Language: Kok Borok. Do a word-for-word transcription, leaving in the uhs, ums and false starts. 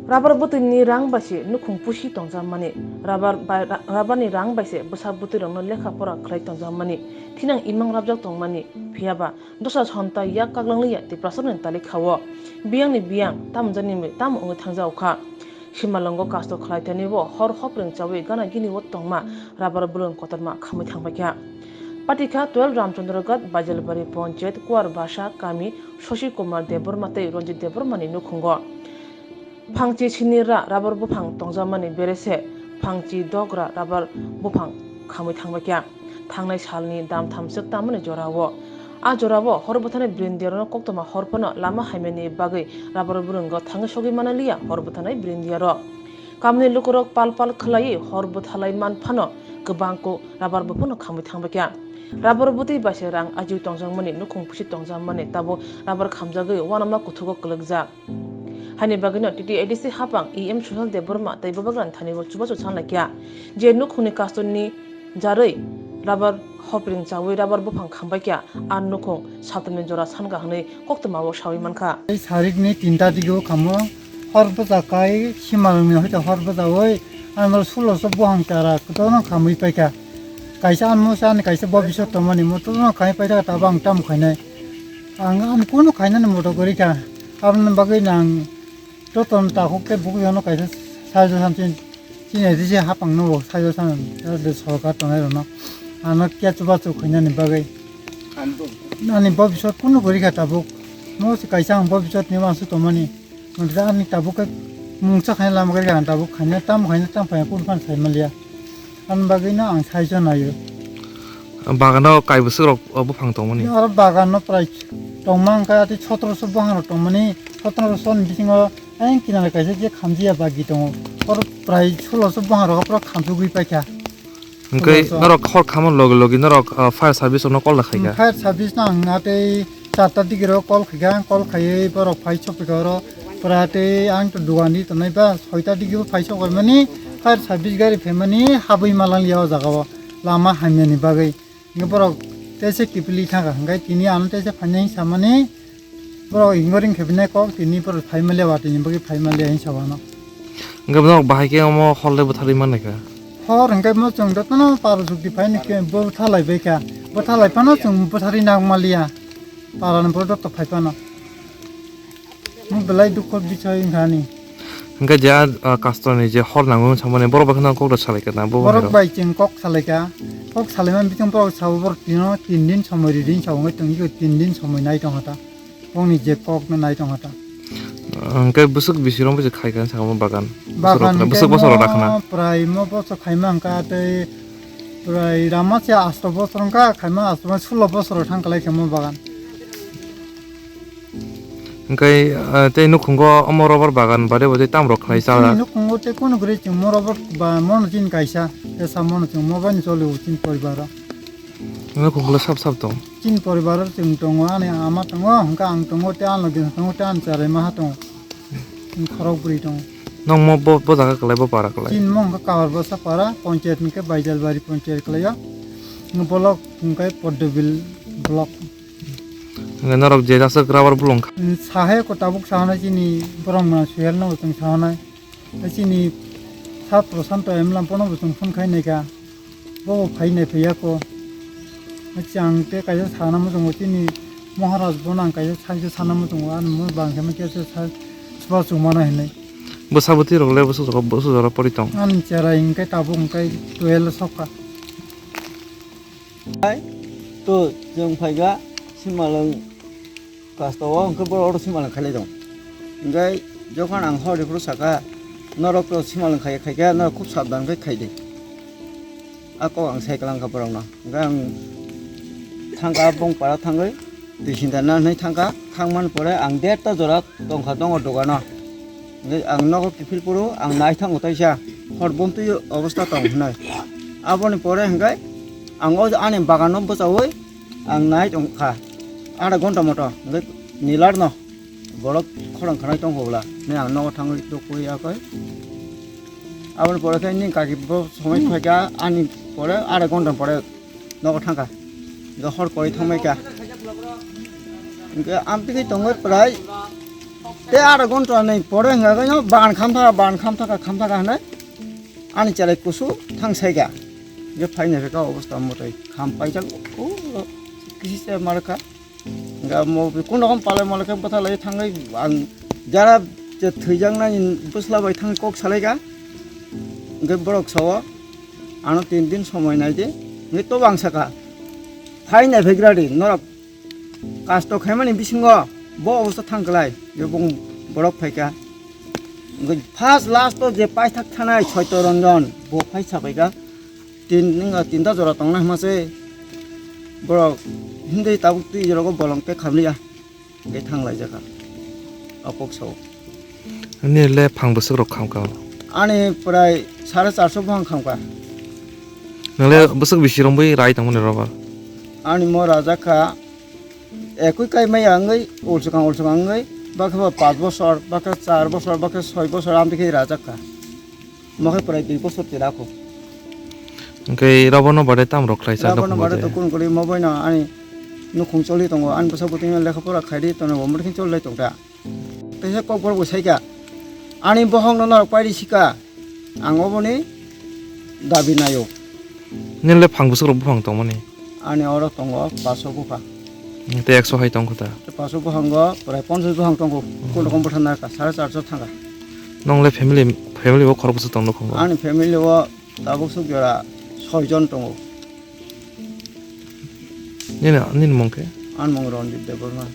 Rabar bwtwini rang bai se nukhung pusi tongjakmani, rabar bai, ra-, rabarni rang bai se bwsa bwtwirokno lekha pora khlai tongjakmani, thinang imang rabjak tongmani, phiyaba dosa sonta yak kaklanglia Tiprasarokni talikhao. Biyangni biyang, tamo jani tamo wngwi thangjago kha. Simalwngo kasto khlai thani bo hor hopring chawi gana gini o tongma rabar bwlwng kotorma khamwi thangbaikha. Patikha twelve Ramchandraghat Baijalbari Ponchayat Kuwar Basa kami Shashi Kumar Debbarma tei Ranjit Debbarmani nukhungo. Phangchi sinira rabar buphang tongjakmani berese phangchi dogra rabar buphang khamwi thangbaikha. Thangnai salni dam thamswk tamani jorao. A jorao hor bwtharnai brindiarokno koktwma hor phano lama hamyani bagwi rabar bwrwngo thangwi sogwi manaliya hor bwtharnai brindiarok. Kamni lukurok pal pal khwlaiwi hor bwtharlai man phano kwbangkuk rabar buphangno khamwi thangbaikha. Rabar bwtwi bai se rang ajiwi tongjakmani nukhung pusi tongjakmani tabuk rabar khamjagwi uanama kuthugo kwlwkjak. Haini bagwino T T A D C hapang E M Suhel Debbarma tei Bubagrani thani o chubachu sanlaikha je nukhungni kastorni jarwi rabar hopring chawi rabar buphang khambaikha, a nukhung satumni jora sanka hwnwi koktwmao sawi mankha. Tei sarikni tinta digio khamo hor bwsa kai simalwngni hoite hor bwsawi ano suloso buphang chara kwtalno khamwi paikha. Kaisa ano sa ani kaisa bobiswt tongmani motorno khai paikha, tabang tam khainai. Ang, ang kunu khainani moto kwrwi kha. Aboni bagwi nang jotono takhuk tei bukuyono kaisa saijo samchin chini risi hapangno bo saijo samchin de sorkar tongnai rokno. Ano kechu bachu khainani bagwi. Ani bobiswt kunu kwrwi kha tabuk. Mo se kaisa ang bobiswt ni wansuk tongmani. Ani tabuk khe mungsa khaina lama kwrwi kha ang tabuk khaina tam khaina tam khaina kunu phano sai manliya. Ani bagwi no ang saijo naio. Bagano kai bwswk rok, o, buphang tongmani? Oro bagano prai tongma wngkha, tei sotoroso buphang rok tongmani, sotoroso ni bisingo ayang kinaro kaisa je khamjiya bagi tongo. Oro prai suloso buphang rok pura khamsugwi paikha. Hwnkhe suloso. Norok hor khamani logi logi norok, o, fire service rokno call da khaikha? Fire service no ang atei charta digiro call khaikha, call khaiwi borok phai sopikha oro. Pura tei ang to dugan di tongnai ba, soita digi bo phai sokoi mani, fire service gari phaimani habwi malang ya o jaga o, lama hamya ni bagwi. Hingke borok tei se kiphilwi thangkha, hingke tini ano tei se phainai hinsamani, borok ignoring khaibinai kok, tini borok phai maliya watwi ni bagwi phai maliya hinsa wano. Hingke norok bahai khe omo hor le bwtharwi manlaikha? Hor hingke mo chwng jotono para jukti phaini khe bwtharlai baikha, bwtharlai phano chwng bwtharwi nang maliya, para ni borok joto phai phano. Mo belai dukho bisoi wngkha ani. Hingke je a, a, customer ni je hor nango wng samani borok bai kheno kok da salai kha na bo borok hai rok? Bai chwng kok salai kha. Kok salai man bising borok sabo borok tino tin din somoi ri din sabo wngwi tongwi tin din somoi nai tongkha ta. Bongni je kok no nai tongkha ta. Hingke bwswk bisi rok bo je khai kha saka mo bagan. Bagan bwswk bosor rok rakhna? Prai mo bosor khaima wngkha tei prai rama se asto bosor wngkha khaima asto sulo bosor thang kalai kha mo bagan. Hingke, eh, tei nukhungo omo rubber bagan bade bo tei tam rok khlai cha. Chini nukhungo tei kunu guri chwng mo rubber ba mono chini kaisa, tesa mono chwng mo bai ni choli o chini poribar o. Nukhungo sap sap tong. Chini poribar o chwng tongo, ani ama tongo, hingke ang tongo, tei ano gini tongo, tei ani cherai maha tongo. Chini khorok bwrwi tongo. Nong mo bo, bo jaga kwlai, bo para kwlai? Chini mo hingke Kaharbosa para, ponchayat hingke Baijalbari ponchayat kwlai o. Block hingke Poddobil block. Hingke norok je jaswk rubber bolong kha. Sahe ko tabuk sahanai chini borok mwnang Suhel no bo chwng sahanai. Tei chini sat Prashanto M L A pono bo chwng phone khai naikha. Bo bo phai nai phaiya ko. Chwng tei kaisa sana muchungo chini Maharaj bono ang kaisa saijo sana muchungo ani mo bang khe ma khe se sa-, swa chwng mano hinwi. Bwsa bwtwi rok le bwswk jora, bwswk jora pori tong? Ani cherai hingke tabuk hingke twelve sokha. Hai, to chwng phaikha Simalwng kastao, hwnkhe borok oro Simalwng khailai tong. Hwnkhe jokhon ang hor rw phuru sakha, "Norok to Simalwng khai, khaikha, norok khub sabdan khe khai di." A kok ang sai kwlang kha borokno. Hwnkhe ang thangkha bongpara thangwi, twi sinta na hinwi thangkha, thangmani pore ang derta jora tongkha tongo dogano. Hwnkhe ang nogo kiphil phuru ang nai thango taisa hor bomtwi obostha tong hwnwi. Aboni pore hwnkhe ang o ani bagano bwchaui ang nai tongkha ada ghonta moto hwnkhe nilar no borok khorang khanai tongkha bwla hwnwi ang nogo thangwi tukui yakoi. Aboni pore khe nini kaki bo somoi phaikha ani pore ada ghonta pore. Nogo thangkha, hingke hor koi thangbai kha. Hingke amtwgwi tongwi prai Te aro gonto ni pore hwnga khe no ban khamthaka, ban khamthaka, khamthaka hwnwi ani cherai kusu thang saika. Je phaina reka obostha mwtai kham paijak, o, kisi se marka. Hwnga mo kun rokom palai molai khe bwtha lai thangwi ang jara je thwijaknani bwsla bai thangwi kok salaika. Hwnkhe borok sao, "Ano tin din somoi nai di." Hwnkhe tobo ang saka, "Phai nai phaigra di, norok kasto khaimani bisingo bo obostha thang klai," je bung borok phaika. Hwnkhe first last o je paithak thanai Soito Ranjan bo phai sabaika. Tin, nwnga tinta jora tongna hwnma se borok himde tabuk twi jora go bolong te khamliya. Hwnkhe thang laijak kha. O kok sao. Nini le phang bwswk rok kham kha? Ani prai sare charso buphang kham kha. Nwng le bwswk bisi romwi rai tongmani robar? Ani mo rajak kha, ekui kai maya wngwi, ulswkang ulswkang wngwi, bakhe bo panch bosor, bakhe char bosor, bakhe soi bosor, amtwi khe rajak kha. Mo khe prai dui bosor tira kho. Hwnkhe robono bade tam rok khlai sa Robono dokhong bade baje? To kun kuri mo boino ani nukhung choli tongo, ani bwsa bwtwino lekha pora khaidi tongo, bo mothe khe choli lai tongda. Teisa kokborok bo saikha, ani bohongno norok paidi sika, ang oboni dabi naio. Nini le phang bwswk rok buphang tongmani? Ani oro tongo paso bupha. Tei ekso hai tongkho ta? Tei paso buphango prai ponchas buphang tongo, kun rokom bwtha narwkha, sare charso thangkha. Nong le family, family bo khorok bwswk tong nukhungo? Ani family o tabuk swk jora soi jon tongo. Nini, nini mung khe? Ani mung Ranjit Debbarma.